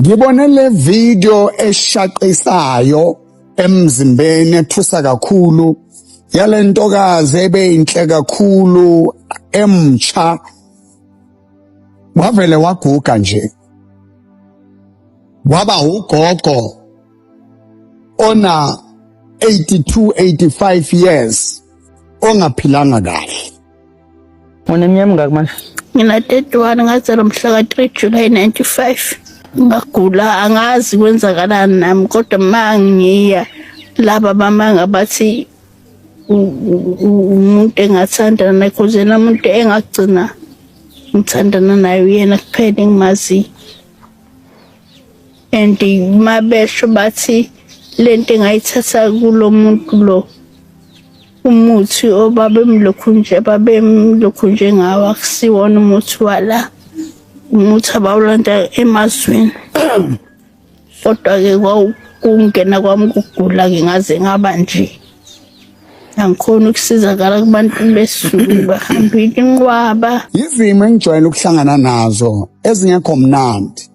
Ngibone le video eshaqisayo emzimbeni ethusa kakhulu yale ntokazi ebeyinhle kakhulu emtsha, wavele waguga nje, waba ugogo ona 82 85 years ongaphilanga kahle. Uneminyaka emingaki manje? Ngina 31, ngazalwa mhla ka-3 July 95. Ngagula, angazi kwenzakalani nami, kodwa ma ngiya laba bamanga bathi umuntu engathandana naye, cause yena umuntu engagcina ngithandana naye uyena kuphela engimaziyo. And mabesho bathi lento engayithatha kulo muntu lo, umuthi obabemlokhu nje babemlokhu nje ngawo, akusiwona umuthi wala, umuthi abawulanda emazweni. Kodwa-ke kwawukungena kwami kugula-ke ngaze ngaba nje angikhona ukusizakala kubantu besiZulu, bahambile inqwaba. Izimo engijwayele ukuhlangana nazo ezingekho mnandi,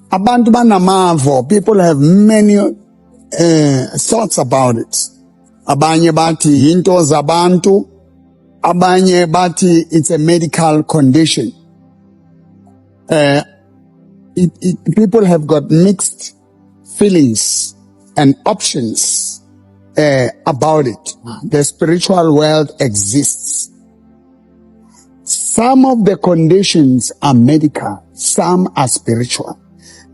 abantu banamavo, people have many thoughts about it. Abanye bathi into zabantu, abanye bathi it's a medical condition. People have got mixed feelings and options about it. The spiritual world exists. Some of the conditions are medical, some are spiritual.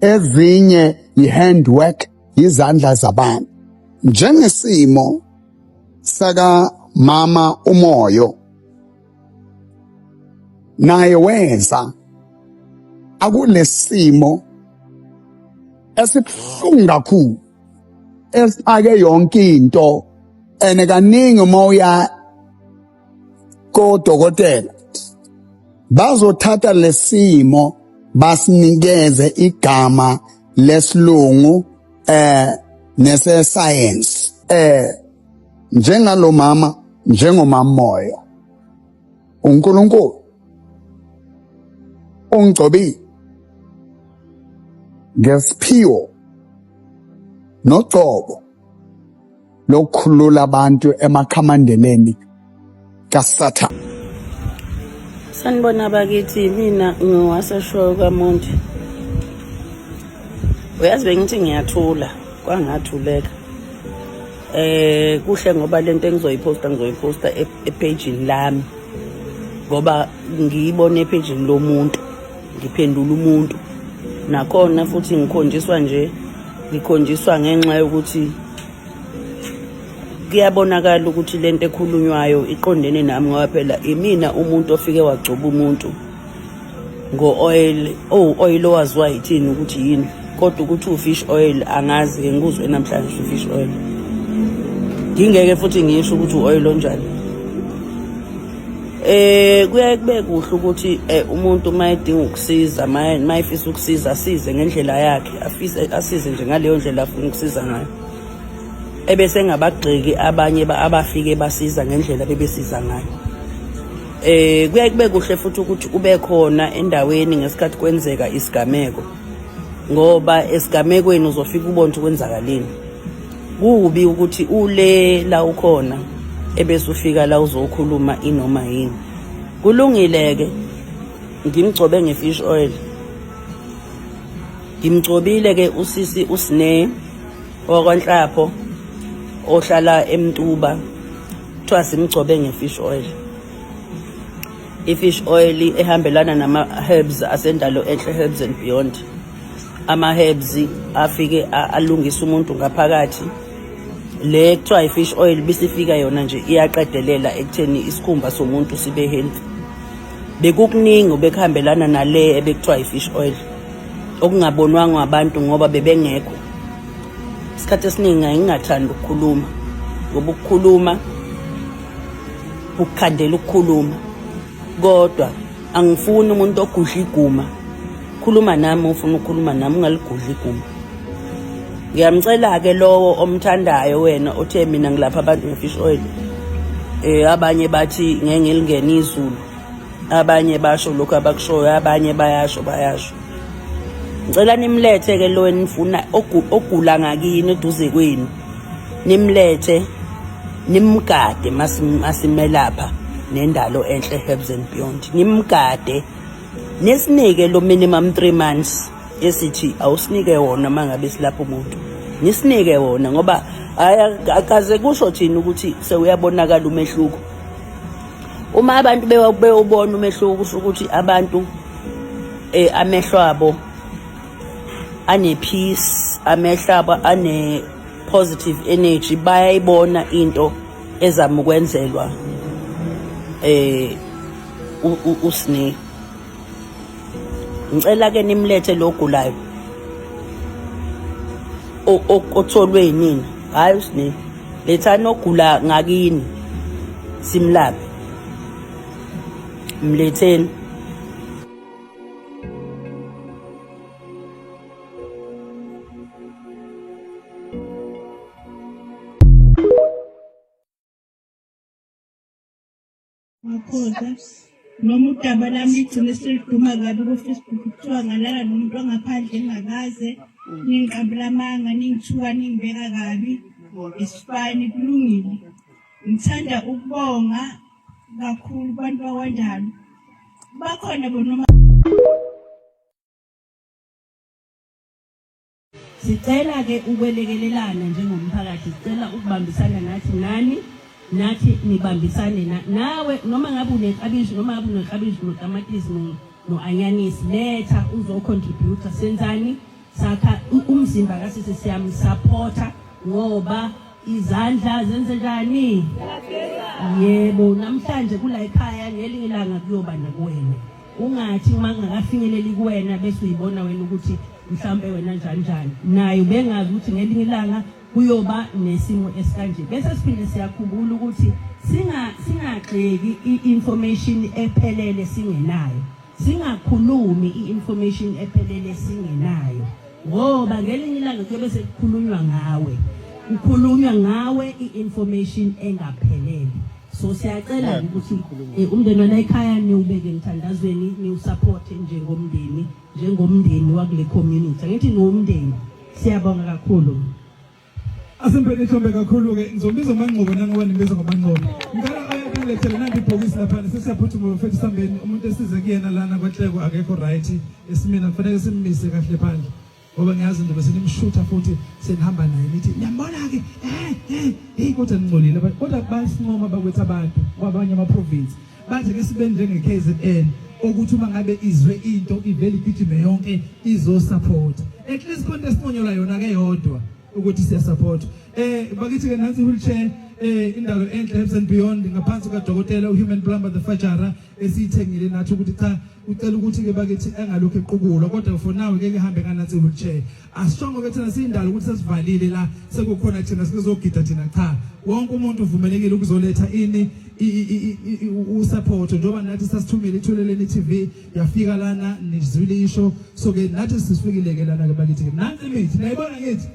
Ezinye i-handwork, izandla zabantu. Njengesimo saka mama uMoyo, naye wenza akulesimo esibuhlungu kakhulu esixake yonke into. Ene kaningi uma uya kodokotela bazothatha lesimo basinikeze igama lesilungu nese science, njengalo mama, njengomama Moyo. uNkulunkulu ungigcobile ngesiphiwo nogcobo lokukhulula abantu emakhamandeleni kaSathane. Sanibona bakithi, mina ngiwaseshoyo kaMondi. Uyazi bengithi ngiyathula, kwangathuleka. Kuhle ngoba lento engizoyiposta ngizoyiposta epagini lami, ngoba ngiyibone epagini lomuntu, ngiphendula umuntu. Nakhona futhi ngikhonjiswa nje, ngikhonjiswa ngenxa yokuthi kuyabonakala ukuthi lento ekhulunywayo iqondene nami, ngoba phela imina umuntu ofike wagcoba umuntu ngo-oil, owu-oil owaziwa yithini ukuthi yini, kodwa ukuthi u-fish oil angazi-ke, ngikuzwe namhlanje u-fish oil. Ngingeke futhi ngisho ukuthi u-oil onjani. Kuyaye kube kuhle ukuthi umuntu uma edinga ukusiza, uma efisa ukusiza, asize ngendlela yakhe, afise asize nje ngaleyo ndlela afuna ukusiza ngayo, ebese engabagxeki abanye abafike basiza ngendlela bebesiza ngayo. Kuyaye kube kuhle futhi ukuthi ube khona endaweni ngesikhathi kwenzeka isigameko, ngoba esigamekweni uzofika ubone ukuthi kwenzakaleni. Kubi ukuthi ule la ukhona ebese ufika la uzokhuluma inoma yini. Kulungile-ke, ngimgcobe nge-fish oil. Ngimgcobile-ke usisi uSne wakwaNhlapho ohlala eMtuba, kuthiwa simgcobe nge-fish oil. I-fish oil ehambelana nama-herbs asendalo enhle, Herbs and Beyond. Ama-herbs afike alungisa umuntu ngaphakathi. Le kuthiwa i-fish oil bisifika yona nje iyaqedelela ekutheni isikhumba somuntu sibe healthy. Bekukuningi obekuhambelana nale ebekuthiwa i-fish oil okungabonwanga abantu ngoba bebengekho. Isikhathi esiningi ngingathandi ukukhuluma, ngoba ukukhuluma ukukhandela ukukhuluma, kodwa angifuni umuntu ogudla iguma. Khuluma nami ufuna ukukhuluma nami, ungaligudli iguma. Ngiyamcela-ke lowo omthandayo wena othe mina ngilapha abantu nge-fish oil. Abanye bathi ngeke ngilingene izulu, abanye basho lokhu abakushoyo, abanye bayasho bayasho. Ngicela nimlethe ke lo enifuna ogula ngakini eduze kwenu, nimlethe nimgade masimelapha nendalo enhle herbs and beyond, nimgade nisinike lo minimum 3 months esithi awusinike wona uma ngabe silapha umuntu, nisinike wona ngoba akaze kusho thina ukuthi sewuyabonakala umehluko. Uma abantu bewubona umehluko kusho ukuthi abantu amehlo abo ane-peace, amehlo abo ane-positive energy, bayayibona into ezama ukwenzelwa uSne. Ngicela ke nimlethe lo gulayo otholwe yinina, hhayi uSne, lethani ogula ngakini simlaphe, mletheni. Ngakhoza noma udaba lami ligcine seliduma kabi ku-Facebook, kuthiwa ngalala nomuntu wangaphandle engakaze, ningiqambela amanga, ningithuka, ningibeka kabi. It's fine, kulungile. Ngithanda ukubonga kakhulu kubantu bakwaNdalo, bakhona bonoma. Sicela ke ukwelekelelana njengomphakathi, sicela ukubambisana nathi nani nathi nibambisane nawe, noma ngabe uneklabishi, noma ngabe uneklabishi notamatisi no-anyanisi, letha uzocontributa. Senzani? Sakha umzimba kasisi, siyamsupporta ngoba izandla zenze njani? Yebo, namhlanje kula ekhaya, ngelinye ilanga kuyoba nakuwena. Ungathi uma kungakafinyeleli kuwena bese uyibona wena ukuthi mhlawumbe wena njani njani, naye ubengazi ukuthi ngelinye ilanga kuyoba nesimo esikanje. Bese siphinde siyakhumbula ukuthi singagxeki i-information ephelele singenayo, singakhulumi i-information ephelele singenayo, ngoba ngelinye ilanga kuyobe sekukhulunywa ngawe, kukhulunywa ngawe i-information engaphelele. So siyacela ukuthi umndeni wala ekhaya niwubeke emthandazweni, niwusupporte njengomndeni, njengomndeni wakule community. Angithi niwumndeni. Siyabonga kakhulu. Asimpeni ihlombe kakhulu-ke, ngizombiza uMangcobo nangoba nimbiza ngoMangcobo. Ngicela ayongilethele nanti ibhokisi laphana, sesiyaphuthuma bafethu, sambeni. Umuntu esize kuyena lana kwaNhleko akekho right esimina, kufanele simmise kahle phandle ngoba ngiyazi nje bese nimshutha futhi senihamba naye nithi niyambona-ke hey, kodwa ningcolile. Kodwa bayasincoma bakwethu abantu kwabanye ama-province, bathi ke sibe njenge-KZN okuthi uma ngabe izwe into ivele igijime yonke izosupport. At least khona esinconyelwa yona ke yodwa ukuthi siyasupport. Bakithi ke nansi wheelchair, indalo enhle Herbs and Beyond ngaphansi kaDokotela uHuman Plumber the Fajara esiyithengile nathi ukuthi cha, ucela ukuthi ke bakithi engalokhu equkulwa, kodwa for now ke ihambe nganansi wheelchair. Asishongo ke thina siyindalo ukuthi sesivalile la, sekukhona thina sizogida thina, cha, wonke umuntu uvumelekile ukuzoletha ini usupport, njengoba nathi sasithumile ithuleleni TV yafika lana, nizwile isho. So ke nathi sisifikile ke lana ke bakithi ke nansi imithi nayibona, ngithi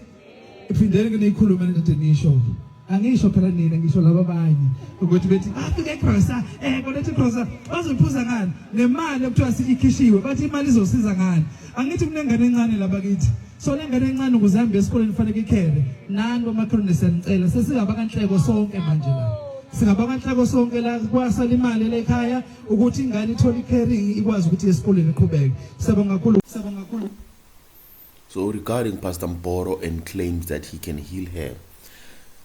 iphindele ke niyikhulume lento nisho. Angisho phela nina, ngisho laba abanye ukuthi bethi afike egrosa, koletha igrosa bazoyiphuza ngani nemali ekuthiwa ikhishiwe, bathi imali izosiza ngani? Angithi kunengane encane laba kithi, so lengane encane ukuze ihambe esikoleni kufanele ikhere. Nani bomakhelwane siyanicela, sesingaba kaNhleko sonke manje la, singaba kaNhleko sonke la, kwasala imali la ekhaya ukuthi ingane ithole i-caring, ikwazi ukuthi esikoleni iqhubeke. Siyabonga kakhulu, siyabonga kakhulu. So regarding Pastor Mboro and claims that he can heal her,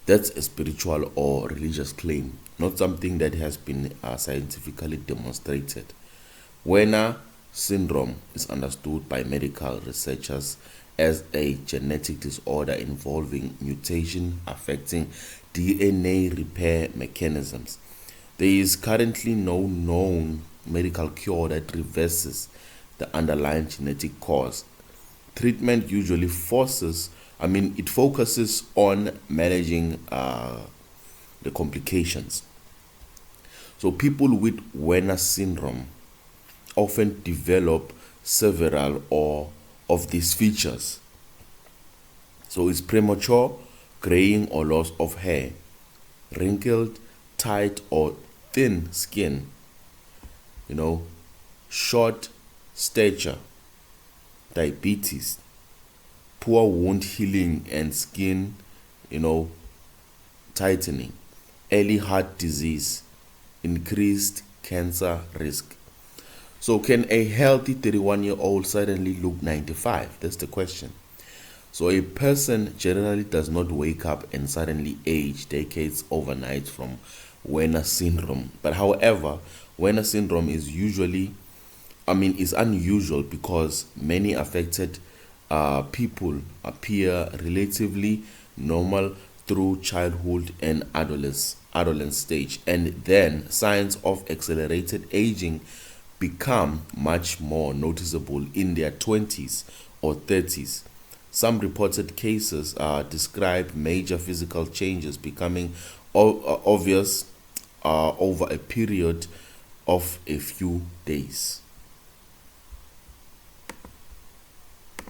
that's a spiritual or religious claim, not something that has been scientifically demonstrated. Werner syndrome is understood by medical researchers as a genetic disorder involving mutation affecting DNA repair mechanisms. There is currently no known medical cure that reverses the underlying genetic cause. Treatment usually forces, I mean, it focuses on managing the complications. So people with Werner syndrome often develop several or of these features. So it's premature graying or loss of hair, wrinkled, tight or thin skin, short stature, diabetes, poor wound healing and skin, you know, tightening, early heart disease, increased cancer risk. So, can a healthy 31-year-old suddenly look 95? That's the question. So, a person generally does not wake up and suddenly age decades overnight from Werner syndrome. But, however, Werner syndrome is usually, I mean, is unusual because many affected people appear relatively normal through childhood and adolescent stage, and then signs of accelerated aging become much more noticeable in their 20s or 30s. Some reported cases describe major physical changes becoming obvious over a period of a few days.